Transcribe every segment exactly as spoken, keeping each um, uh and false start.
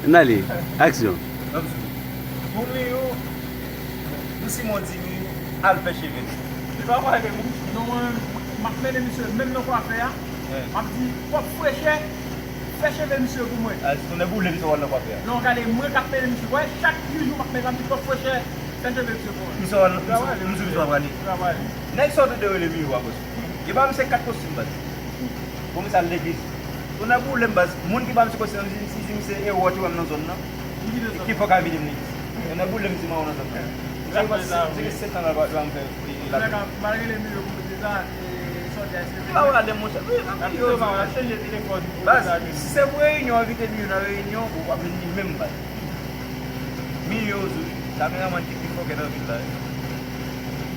N ale. Aksyon. Pou Miyou, pou Simon di Miyou, al fè cheve l. Li pa pale, wi. Non, mwen, m ap mennen misye, menm nan kwafè a. M ap di, pwòp frechè, fè cheve misye pou mwen. A, si tounen boule, misye wè nan kwafè a. Non, gade, mwen k ap mennen misye. Wè, chak jou m ap mennen, m ap di, pwòp frechè, fè cheve misye pou mwen. Misye wè, misye, misye wè prale. Nèg sa w tande yo rele Miyou a, bòs. Yo ba misye kat kostim, baz. Pou misye al legliz. Tounen boule m, baz. Moun ki ba misye kostim nan, si, si, si misye e wòch ou wè m nan zòn nan, ki fè w ka envite m legliz? Tounen boule m, si m wè w nan zòn nan. Misye gen sèt an la, la, la, m fè, e, la. Malgre le milieu pou di sa, e, sòti a esplike. Pa pale, monchè. Wi, pa pale, yo, yo. Baz, si se pou reyinyon, envite Miyou nan reyinyon, ou pa vin li menm, baz. Miyou, kameramann ki pi fòkè nan vil la, wi.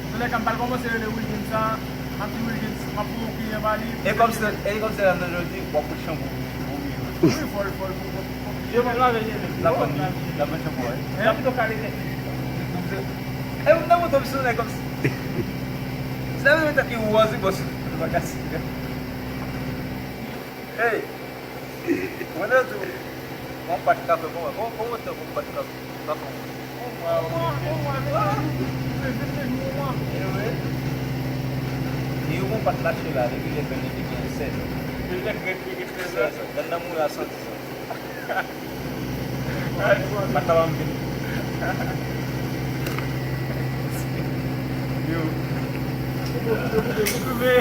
Antoulèka, m pral kòmanse rele Wilgens sa. M ap di Wilgens, m ap voye yon kliyan ba li. E kòmsi, e kòmsi la nan jodi, w ap fout chanpou pou Miyou. Wi, fò l, fò l, fò l, fò l. Yo, m ap lave je li. L ap vann, l ap vann chanpou, wi. L ap pito kale tèt li. E, m nan moto, m sou nèg kòmsi. Se la menm tank ki wòz, wi, bòs. L pa kase. Hey! Mwen nan di w, yon pat ka fè kòman? Kòman, kòman tan pou yon pat ka fè? Ka fè yon mwa, yon mwa, yon mwa, yon mwa. E wi. E yon pat lache la, depi lè grenn li te gen sèz an. Depi lè grenn li te gen sèz an. Sèz an. Grenn nan mouri a san diz an. Pat la pa m vin. Yo. Koupe, koupe, koupe.